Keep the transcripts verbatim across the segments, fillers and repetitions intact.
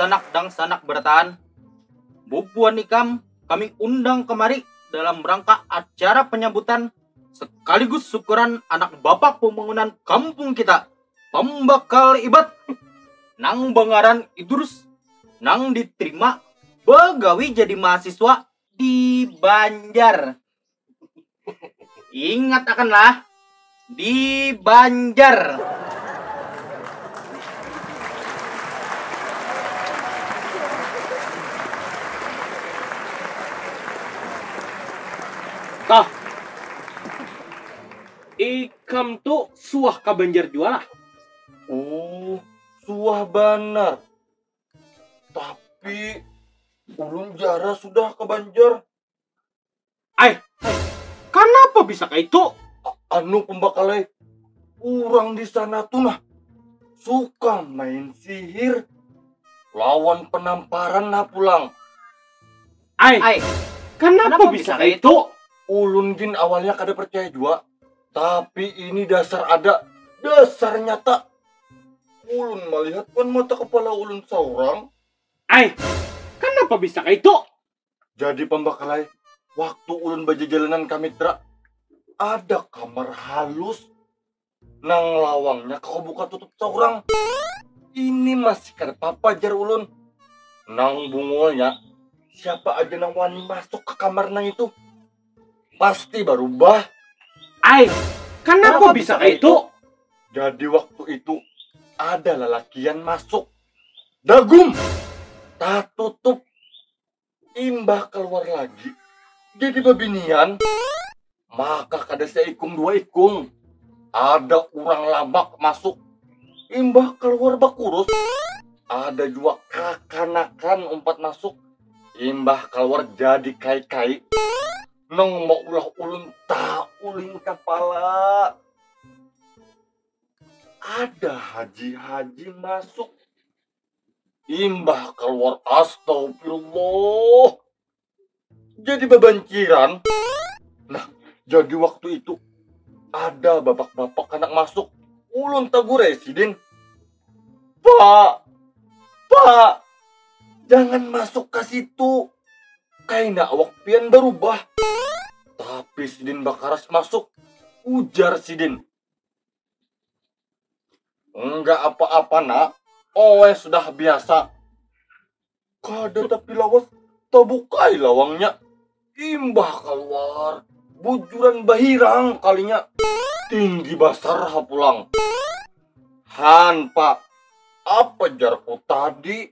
Sanak dang sanak berataan, bubuhan ikam kami undang kemari dalam rangka acara penyambutan sekaligus syukuran anak bapak pembangunan kampung kita, pembakal ibat, nang bangaran Idrus, nang diterima begawi jadi mahasiswa di Banjar. Ingat akanlah, di Banjar. Tah, ikam tu suah ka Banjar jua lah? Oh, suah banar. Tapi ulun jara sudah ka Banjar. Ai, kanapa bisa kaitu? Anu pembakalai, urang di sana tu nah suka main sihir lawan penamparan nah pulang. Ai, kanapa bisa kaitu? Ulun gin awalnya kada percaya jua, tapi ini dasar ada, dasar nyata. Ulun malihat wan mata kepala ulun saurang. Ai, kanapa bisa kaitu? Jadi pambakalai, waktu ulun bajajalanan ka Mitra, ada kamar halus nang lawangnya kawa buka tutup saurang. Ini masih kada papa jar ulun. Nang bungulnya, siapa aja nang wani masuk ka kamar nang itu pasti barubah. Ai, kanapa bisa kaitu? Jadi waktu itu ada lalakian masuk. Dagum! Tatutup. Imbah kaluar lagi, jadi babinian. Maka kada saikung dua ikung. Ada urang lamak masuk. Imbah kaluar bakurus, ada jua kakanakan umpat masuk. Imbah kaluar jadi kai-kai nang maulah ulun tauling kapala. Ada haji-haji masuk. Imbah kaluar, astagfirullah, jadi babanciran. Nah, jadi waktu itu ada bapak-bapak handak masuk. Ulun tagurai sidin, "Pak, Pak, jangan masuk ka situ, kaina awak pian barubah." Tapi sidin bakaras masuk. Ujar sidin, "Enggak apa-apa nak, oe sudah biasa." Kada tapi lawas tabukai lawangnya. Imbah kaluar, bujuran bahirang kalinya. Tinggi basar ha pulang. "Han pak, apa jarku tadi?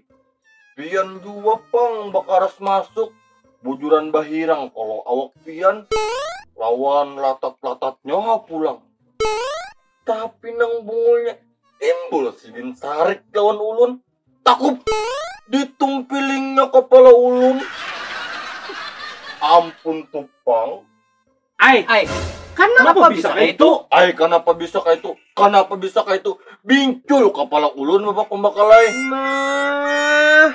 Pian jua pang bakaras masuk, bujuran bahirang kalo awak pian lawan latat-latatnya ha pulang." Tapi nang bungulnya timbul sidin sarik lawan ulun. Takup! Ditumpilingnya kapala ulun. Ampun tupang. Ai, ai, kanapa bisa kaitu? Ai, kanapa bisa kaitu? Kanapa bisa kaitu? Bincul kapala ulun, bapak pambakalai. Nah.